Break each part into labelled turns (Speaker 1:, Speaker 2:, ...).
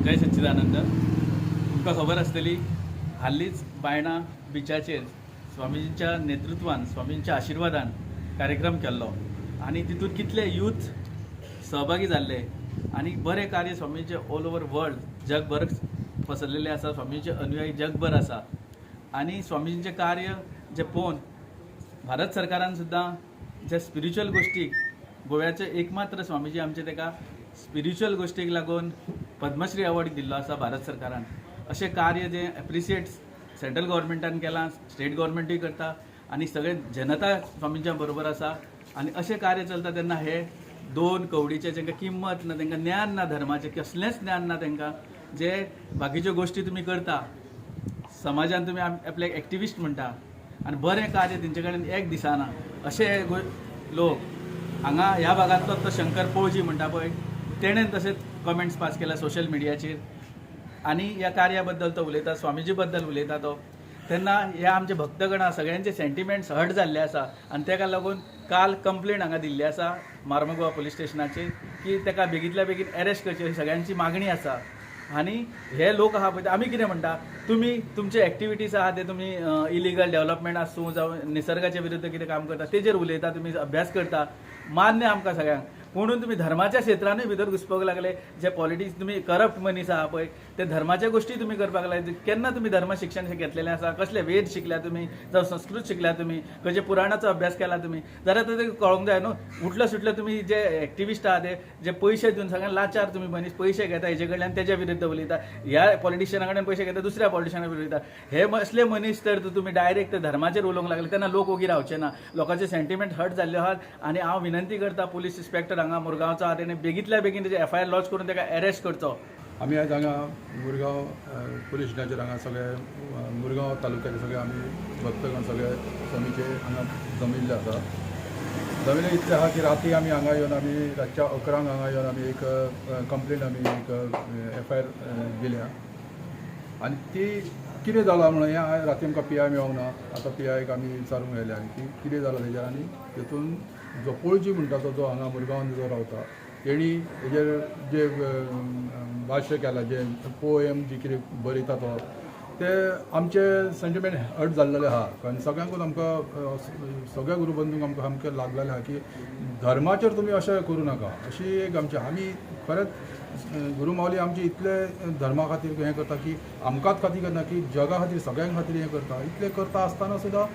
Speaker 1: जय सच्चिदानंद. तुमकां खबर आसतली, हालींच बायणा बिचाचेर स्वामीजींच्या नेतृत्वान, स्वामीजींच्या आशिर्वादान कार्यक्रम केल्लो आनी तितून कितले यूथ सहभागी जाल्ले आनी बरें कार्य स्वामीचें ऑल ओवर वर्ल्ड, जगभर पसरलेलें आसा. स्वामीचे अनुयायी जगभर आसा आनी स्वामीजींचें कार्य जें पळोवन भारत सरकारान सुद्दां जे स्पिरिच्युअल गोश्टीक, गोव्याचे एकमात्र स्वामीजी आमचे, ताका स्पिरिच्युअल गोश्टीक लागून पद्मश्री अवॉर्ड दिल्लो आसा भारत सरकारान. अशें कार्य जें एप्रिशिएट सेंट्रल गव्हर्मेंटान केलां, स्टेट गव्हर्मेंटूय करता आनी सगळे जनता स्वामींच्या बरोबर आसा आनी अशें कार्य चलता तेन्ना हे दोन कवडीचे, जांकां किंमत ना, तांकां ज्ञान ना, धर्माचें कसलेंच ज्ञान ना तांकां, जे बाकीच्यो गोश्टी तुमी करता, समाजान तुमी आपल्याक एक्टिविस्ट म्हणटा आनी बरें कार्य तेंचे कडेन एक दिसना. अशे हे लोक हांगा ह्या भागांतलो तो शंकर पोळजी म्हणटा पळय, तेणेन तशेंच कमेंट्स पास केल्या सोशल मिडियाचेर आनी ह्या कार्या बद्दल तो उलयता, स्वामीजी बद्दल उलयता तो. तेन्ना ह्या आमच्या भक्तगणा सगळ्यांचे सेंटिमेंट्स हर्ट जाल्ले आसा आनी ताका लागून काल कंप्लेन हांगा दिल्ली आसा मार्मगोवा पुलीस स्टेशनाचेर की ताका बेगींतल्या बेगीन अरेस्ट करची अशी सगळ्यांची मागणी आसा. आनी हे लोक आहा पळय, आमी कितें म्हणटा, तुमी तुमचे एक्टिविटीज आहा ते तुमी इलिगल डेव्हलपमेंट आसूं जावं निसर्गाच्या विरुद्ध कितें काम करता तेजेर उलयता, तुमी अभ्यास करता, मान्य आमकां सगळ्यांक. म्हणून तुमी धर्माच्या क्षेत्रानूय भितर घुसपाक लागले. जे पॉलिटिक्स तुमी करप्ट मनीस आहा पळय, ते धर्माच्या गोश्टी तुमी करपाक लागले. केन्ना तुमी धर्म शिक्षण घेतलेलें आसा? कसले वेद शिकल्या तुमी जावं संस्कृत शिकल्या तुमी? खंयच्या पुराणाचो अभ्यास केला तुमी? जाल्यार तर ते कळोंक जाय न्हू. उठलं सुटलं तुमी जे एक्टिविस्ट आहा ते जे पयशे दिवन, सगळ्यांक लाचार तुमी मनीस, पयशे घेता हेजे कडल्यान, तेज्या विरुद्ध उलयता. ह्या पॉलिटिशियना कडेन पयशे घेता, दुसऱ्या पॉलिटिशियना विरुद्ध उलयता. हे असले मनीस तर तुमी डायरेक्ट धर्माचेर उलोवंक लागले तेन्ना लोक ओगी रावचे ना. लोकांचे सेंटिमेंट हर्ट जाल्ले आहात आनी हांव विनंती करता, पुलीस इन्स्पेक्टर हांगा मुरगांवचो आहा, तेणे बेगींतल्या बेगीन तेजे एफआयआर लॉज करून ताका अरेस्ट करचो.
Speaker 2: आमी आयज हांगा मुरगांव पुलीस स्टेशनाचेर हांगा सगळे मुरगांव तालुक्याचे सगळे आमी भक्तगण सगळे स्वामीचे हांगा जमिल्ले आसा. जमिल्ले इतले आहा की राती आमी हांगा येवन, आमी रातच्या 11ंक हांगा येवन आमी एक कंप्लेन, आमी एक एफआयआर दिल्या आनी ती कितें जालां म्हणून हें राती आमकां पीआय मेळोंक ना. आतां पीआयक आमी विचारूंक येयल्या आनी की कितें जालां तेजेर. आनी तेतून जो पोळजी म्हणटा तो जो हांगा मुरगांवान जो रावता, तेणी हेजेर जे भाश्य केलां, जे पोएम जी कितें बरयता तो, ते आमचे सेंटिमेंट हर्ट जाल्लेले आहा. कारण सगळ्यांकूच आमकां, सगळ्या गुरुबंधूंक आमकां सामकें लागलेलें आहा की धर्माचेर तुमी अशें करूं नाका. अशी एक आमची, आमी खरेंच गुरु माऊली आमची इतले धर्मा खातीर हें करता की आमकांच खातीर करना की जगा खातीर, सगळ्यां खातीर हें करता. इतलें करता आसतना सुद्दां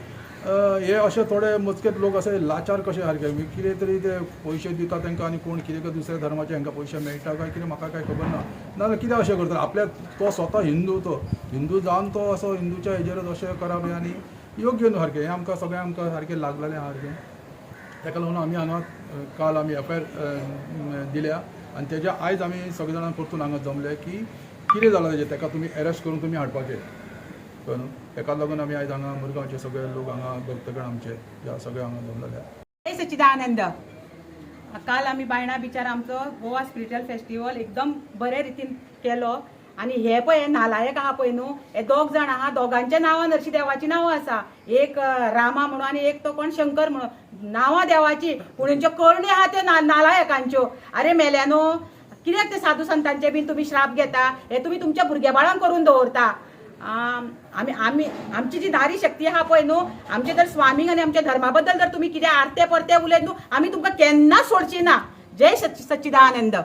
Speaker 2: हे अशे थोडे मोजकेच लोक अशे लाचार कशे सारके कितें तरी ते पयशे दिता तांकां आनी कोण कितें दुसऱ्या धर्माचे हांकां पयशे मेळटा काय कितें, म्हाका कांय खबर ना. नाजाल्यार कित्याक अशें करता? आपल्या तो स्वता हिंदू, तो हिंदू जावन तो असो हिंदूच्या हेजेरच अशें करप हें आनी योग्य न्हू सारकें. हें आमकां सगळ्यांक आमकां सारकें लागलेलें आहा सारकें. ताका लागून आमी हांगा काल आमी एफआयआर दिल्या आनी तेज्या आयज आमी सगळे जाणां परतून हांगा जमले की कितें जालां तेजें, ताका तुमी एरेस्ट करून तुमी हाडपाचें, कळ्ळें न्हू? ताका लागून आमी आयज हांगा मुरगांवचे सगळे लोक हांगा, भक्तगण आमचे ह्या सगळे हांगा जमलेले.
Speaker 3: जय सच्चिदानंद. काल आमी बायणा बिचार आमचो गोवा स्पिरिच्युअल फेस्टिवल एकदम बरे रितीन केलो आनी हे पळय, हे नालायक आहा पळय न्हू, हे दोग जाण आहा, दोगांच्या नांवां हरशीं देवाची नांवां आसा. एक रामा म्हणून आनी एक तो कोण शंकर म्हणून. नांवां देवाची पूण हेंच्यो करण्यो आहा त्यो नालायकांच्यो. अरे मेल्यानो, कित्याक ते साधू संतांचे बीन तुमी श्राप घेता? हे तुमी तुमच्या भुरग्या बाळांक करून दवरता. आमी आमी आमची जी नारी शक्ती आहा पळय न्हू, आमचे जर स्वामीक आनी आमच्या धर्मा बद्दल जर तुमी कितें आरते परते उलयत न्हू, आमी तुमकां केन्नाच सोडची ना. जय सच्चिदानंद.